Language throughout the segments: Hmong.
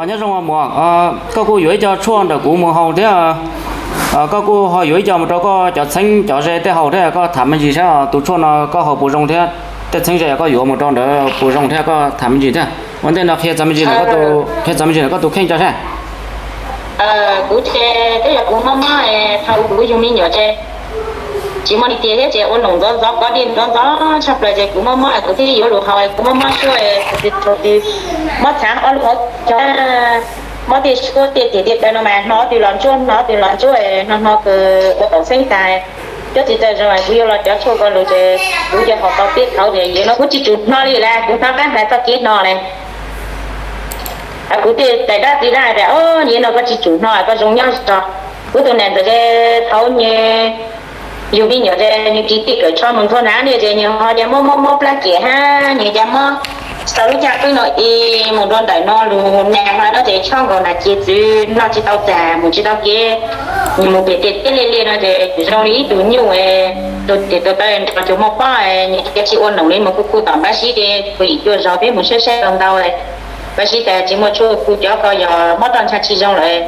Nyob zoo muam, koj kuj yuav ib co tshuaj ntawm kuv mus haus thiab, koj kuj ho yuav ib co mus rau koj cov txheeb cov ze tej haus thiab, koj tham me ntsis saib tus tshuaj no koj haus puas zoo thiab tej txheeb ze koj yuav mus rau ntawd puas zoo thiab, koj tham me ntsis thiab. Ua ntej no qhia txog me ntsis, qhia txog me ntsis ntawm koj tus kheej tso saib. Kuv ces twb yog kuv mob mob, thaum kuv yug me nyuam ces tsis muaj li tiag thiab ces ua noom ntxov ntxov kov dej ntxov ntxov tshaj plaws ces kuv mob mob kuv thiaj yuav lus haus, kuv mob mob suab, mob txhav ob lub hauv cog, mob tej suab tej tiag tiag daw no mas hno ob tug los ntsuab, hno ob tug los ntsuab, hno hno kawg ua kaum xeeb tas. Cov tsis txawj zoo kuv yuav los cov tshuaj ko lus ces kuv cia haus tau peb thaum ces yam no kuv tsis tsum hno li lawm, kuv hnov qab hais txoj kev hno lawm. Kuv thiaj txais dab txiv dab tias, o, yam no koj tsis tsum hno, koj zoo nyob tso. Kuv tus niam ntxawm ces thaum nws yug me nyuam ces nws tsis txawj kawm tsho mus nthua hnav li ces nws ho cas mob mob mob plab ces hab nws cas mob tau lub caj qwb no es mus rau ntawm no lus nas hlo no ces chob nkaus nas ces txwv noj tsis tau tag mus tsis tau kev, nws mus pem tiaj tiaj liaj liaj no ces zoo li ib tug nyuj, tus tiam tus taw nrog cov muaj pob, nws cas tsis ua noom li mus kuj kuj tom Npab Sib ces kuv yim cuaj zaus peb mus saib saib tau ntau. Npab Sib tas tsis muaj tshuaj, kuv cov ko yog mob roj ntsha tsis zoo lawm.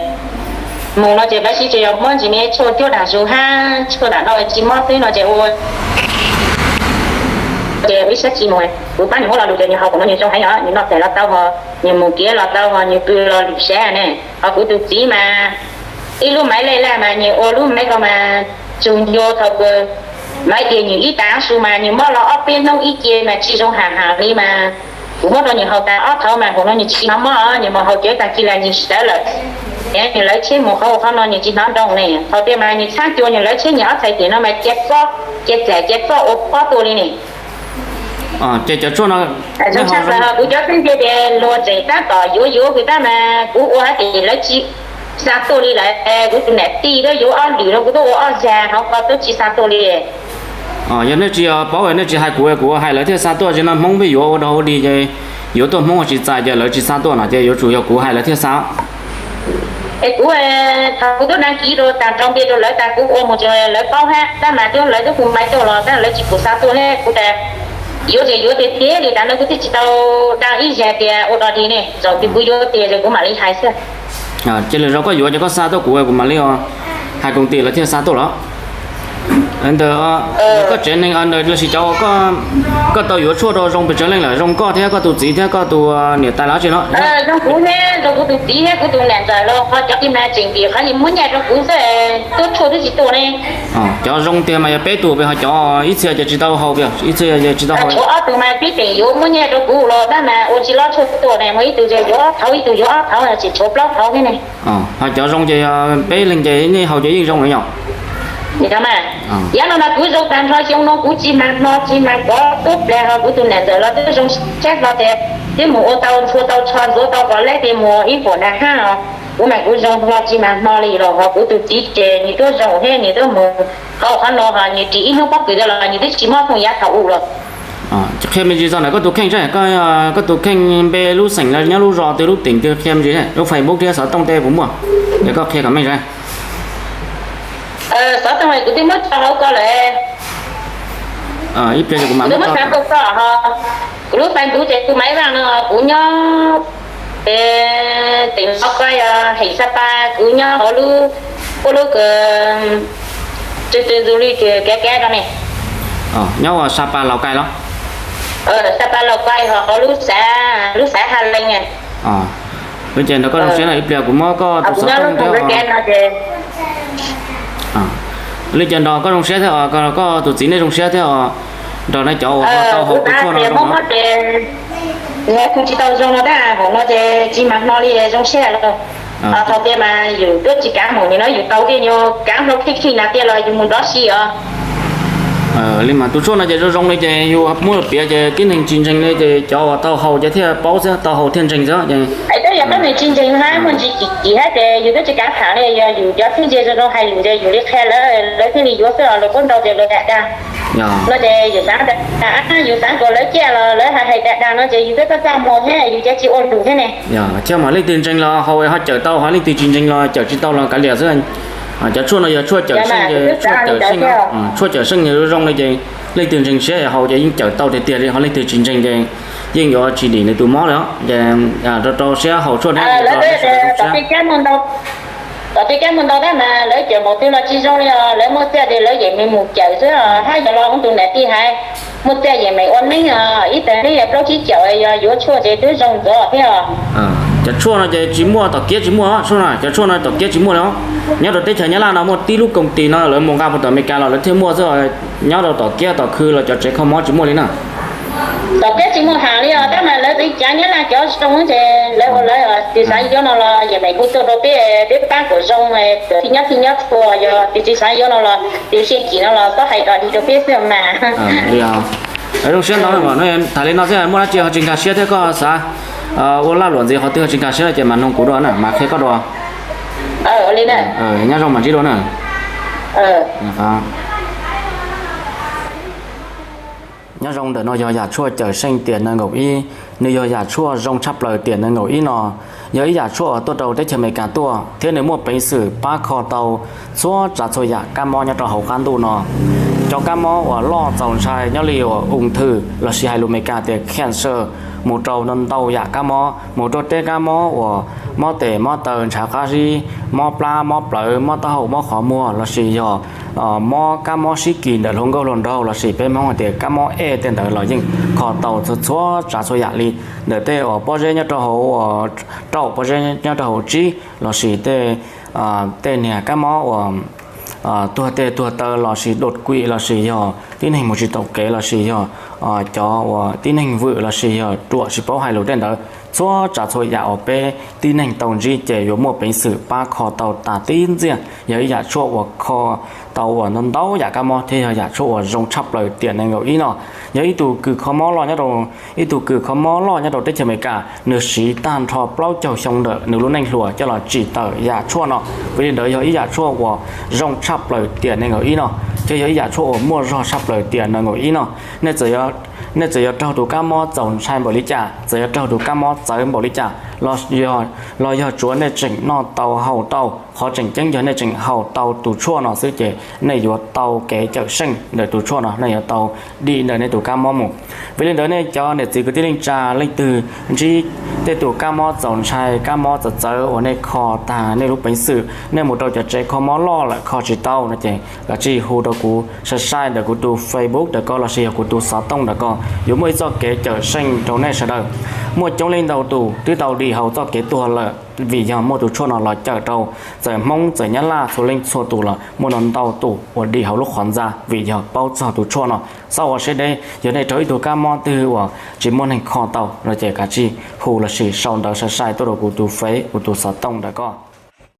Mus no ces Npab Sib ces yog muab ntsis me tshuaj cuab dag zus hab tshuaj dam no tsis mob xwb no ces ua ces ib sab tsis mus, kuv pab nws muab lo lus ces nws haus kom no nws zoo heev os, nws noj tag los tau hos, nws mus kev los tau hos, nws pw los lwm sab ne. Hos kuv tus txiv mas ib lub maiv lej laj mas nws ua lub maiv ko mas tsuas nco thaum kws maiv tias nws ib tag su mas nws mob los ob peb hnub ib ce mas tsis zoo ham ham li mas kuv muab rau nws haus tas ob thaum mas hauv no nws tsis hnov mob, nws mus haus cawv tag kis las nws sawv lawm. Nws lawv tsheb mus qhov ub qhov no nws tsis hnov nroo ne, thaum tias mas nws txhab cua nws lawv tsheb nws ob txhais tes no mas cia pob, cia txam cia pob ua pob tuaj li ne. Ces cov tshuaj no, kuv cov txheeb ze ces luag tseem tab tom yuav yuav kuv tab mas kuv ua hab ces lawv tsis xa tuaj li lawm. Kuv tus niam tij twb yuav ob lwm no kuv twb ua ob zag hauv ko twb tsis xa tuaj li. Yog nej tsis paub nej tsis hais kuv, kuv hais lawv thiaj xa tuaj, tsis no Hmoob pheej yuav ua dog ua dig ces yuav tuaj Hmoob tsis txais ces lawv tsis xa tuaj no ces yuav tsum yog kuv hais lawv thiaj xa. Es kuv thaum kuv twb dag kiv rau tas rau npe rau lawv tas kuv ua mus ces lawv paub hab tab mas twb lawv twb hu maiv tuaj los tab lawv tsis pum xa tuaj hab kuv tas yuav ces yuav tiag tiag li tas no kuv twb tsis tau dag ib zag tias ua dog dig ne, zaum twg kuv yuav tiag ces kuv mam li hais xwb. Ces lwm zaus koj yuav ces koj xa tuaj kuv, kuv mam li hais koom tim lawv thiaj xa tuaj los. Ntawm koj tsev neeg ntawd lossis cov koj tau yuav tshuaj rau zoo pes tsawg leej lawm, zoo koj thiab koj tus txiv thiab koj tus niam tais los tsi no? Zoo kuv thiab zoo kuv tus txiv thiab kuv tus niam ntxawm los ho cov kis mas tseem tim qhov muab nyiaj rau kuv xwb, tuaj tshuaj twb tsis tuaj ne. Cov zoo tiag mas yog peb tug pes, ho cov ib txhia ces tsis tau haus, ib txhia ces tsis tau haus. Tshuav ob tug mas pib teem yuav muab nyiaj rau kuv los tab mas ua tsis lob tshuaj tuaj ne, muaj ib tug ces yuav ob thaum ib tug yuav ob thaum tseem tshuav plaub thaum thiab ne. Ho cov zoo ces peb leeg ces nej haus ces yeej zoo lawm yom. Yav no mas kuv zoo tag nrho xyoo no kuv tsis mag hno tsis mag kov tuab plag ho kuv tus niam ntxawm los twb zoo sab hlo tias twb mus ua tau ntxhua tau tsho ntxuav tau kov leb tias mus ib puas nag hab os. Kuv mas kuv zoo hlo tsis mag hno li los ho kuv tus txiv ces nws twb zoo thiab nws twb mus qhov qhov no ho nws ris ib hnub pob kws tiag los nws twb tsis mob thooj yav thaum u los. Qhia me ntsis txog ntawm koj tus kheej saib, koj tus kheej npe lub xeem los nyob lub zos twg lub teem twg, qhia me ntsis, lub Facebook thiab xov tooj tej puas muaj, es koj qhia kom meej saib. Xov tooj kuv twb muab tso hauv ko lawm. Ib pliag kuv mam muab tso. Kuv lub Facebook ces kuv Maiv Vaj no kuv nyob pem teem Los Kais, hem Sa Pa, kuv nyob hauv lub, puab lub kws tw tw ntxu li kws kev kev no ne. Nyob ua Sa Pa Los Kais los? Sa Pa Los Kais ho hauv lub xav, lub xav Ha Lees. Li cas nrog koj zoo siab na, ib pliag kuv muab koj tus xov tooj thiab. Li cas nrog koj zoo siab thiab os, koj tus txiv nej zoo siab thiab os, nrog nej cov uas ho tau haus tus tshuaj no zoo no. Kuv tsis tau zoo no tab, hauv no ces tsis mag hno li zoo siab lawm. Thaum tias mas yus twb tsis kav mus nim no yus tau tias nyuag kav hlo khij khij na tias los yus mus nrov si os. Li mas tus tshuaj no ces zoo zoo li ces yus muab los piav ces tib neeg tsis ntseeg li ces cov uas tau haus ces thiaj paub xwb, tau haus thiaj ntseeg xwb ces. Twb yog tib neeg tsis ntseeg hab muaj ntsis kim kim hab ces yus twb tsis kav tham li, yog yus cov txheeb ze zoo zoo hais lus ces yus li qhia lawv, lawv thiaj li yuav xwb os, lawv puab ntau ces lawv dag dag no ces yus xav, yus xav kom lawv ciaj los lawv hais hais dag dag no ces yus twb txaj txaj muag thiab yus cov tsis ua lus thiab ne. Thiab mas leej twg ntseeg los haus ho cawm tau, ho leej twg tsis ntseeg los cawm tsis tau los kav liam xwb. Cov tshuaj no yog tshuaj cawm seej, tshuaj cawm seej, tshuaj cawm seej zoo zoo li ces leej twg ntseeg siab haus ces yeej cawm tau tiag tiag li, ho leej twg tsis ntseeg ces yeej yuav tsis dim nws tus mob li os. Ces rau rau siab haus tshuaj thiab. Tom tej kab muag ntau tab mas lawv cawm npaum twg los tsis zoo li os, lawv muaj txiaj ces lawv yeej mus cawm xwb, hab yog los tus niam tij hais muaj txiaj yeej mus ua neeb, ib tag neeb yog plaub tsib caum, yog yuav tshuaj ces twb zoo ntxov thiab. Cov tshuaj no ces tsis muaj, tom kiab tsis muaj, cov tshuaj no tom kiab tsis muaj li os. Nyob rau teb chaws Nyab Laj no muaj tib lub koom tis no lawv mus nqa puag tom Amelikas los lawv thiaj muaj xwb, nyob rau tom kiab tom khw los cov tsev kho mob tsis muaj li na. Tom kiab tsis muaj has li os, tab mas lawv txiv cav Nyab Laj cov zoo ces lawv ua lawv, tsis xav yuav no los yeej mus hu tuaj rau peb, peb pab kom zoo, txawm tsis nyob tsis nyob txhua, yog tsis xav yuav no los tsis xij cim no los txhob hais dog dig rau peb xwb mas. Zoo siab ntau, tham li no xwb, muaj dab tsi ho tsis nkag siab thiab koj xav ua laj luam ntxiv qhov twg ho tsis nkag siab no ces mas noog kuv dua na, mas qhia koj dua. Nyob zoo mam ntsib dua na. Nyob zoo, ntawm no yog yam tshuaj cawm seej tiam nees nkaum ib. Nws yog yam tshuaj zoo tshaj plaws tiam nees nkaum ib no. Yog ib yam tshuaj uas tuaj rau teb chaws Amelikas tuaj thiab nws muaj peev xwm pab kho tau txhua tsav txhua yam kab mob nyob rau hauv qab ntuj no. Cov kab mob uas loj txaus ntshai nyob li uas ung thwm lossis hais lus Amelikas tias cancer, mus rau ntau yam kab mob, mus rau tej kab mob uas mob tes mob taw ntshav qab zib, mob plab mob plawv, mob taub hau mob qhov muag lossis yog mob kab mob sib kis ntawm hluas nkauj hluas nraug lossis peb Hmoob hais tias kab mob ej tej ntawd los yeej kho tau txhua tsav txhua yam li. Ntawm tej uas pob zeb nyob rau hauv, rau pob zeb nyob rau hauv tsib lossis tej, tej niag kab mob uas tuag tes tuag taw lossis đột quỵ lossis yog tib neeg mus tsis taus kev lossis yog cov uas tib neeg vwm lossis yog ruam tsis paub hais lus tej ntawd, txhua tsav txhua yam uas peb tib neeg tau ntsib ces yuav muaj peev xwm pab kho tau tas tib ntxiag. Yog ib yam tshuaj uas kho tau uas ntau ntau yam kab mob thiab yog yam tshuaj uas zoo tshaj plaws tiam nees nkaum ib no. Yog ib tug kws kho mob loj nyob rau, ib tug kws kho mob loj nyob rau teb chaws Amelikas, nws siv tag nrho plaub caug xyoo ntawm nws lub neej hluas coj los tsim tawm yam tshuaj no. Vim li ntawd yog ib yam tshuaj uas zoo tshaj plaws tiam nees nkaum ib no, thiab yog ib yam tshuaj uas muaj zog tshaj plaws tiam nees nkaum ib no. Nej txawm yuav raug tus kab mob txaus ntshai npaum li cas, txawm yuav raug tus kab mob txawv npaum li cas, los yog tsuav nej tseem noj tau haus tau, qhov tseem ceeb yog nej tseem haus tau tus tshuaj no xwb ces nej yuav tau kev cawm seej ntawm tus tshuaj no, nej yuav tau dim ntawm nej tus kab mob mus. Vim li ntawd nej cov niam txiv kwv tij neej tsa leej twg ntsib tej tus kab mob txaus ntshai, kab mob txawv txawv uas nej kho tag nej lub peev xwm, nej mus rau cov tsev kho mob loj lawm kho tsis tau no ces kav tsij hu rau kuv sai sai ntawm kuv tus Facebook ntawm ko lossis yog kuv tus xov tooj ntawm ko, yuav muaj ib txoj kev cawm seej rau nej sawv daws. Muaj coob leej ntau tus twb tau dim hauv txoj kev tuag lawm vim yog muaj tus tshuaj no los cawm rau. Txawm Hmoob txawm Nyab Laj txhua leej txhua tus los muaj no ntau tus uas dim hauv lub qhov ntxa vim yog paub txog tus tshuaj no. Txhob ua siab deb, yog nej raug ib tug kab mob twg uas tsis muaj neeg kho tau no ces kav tsij hu lossis sau ntawv sai sai tuaj rau kuv tus Face, kuv tus xov tooj ntawm ko.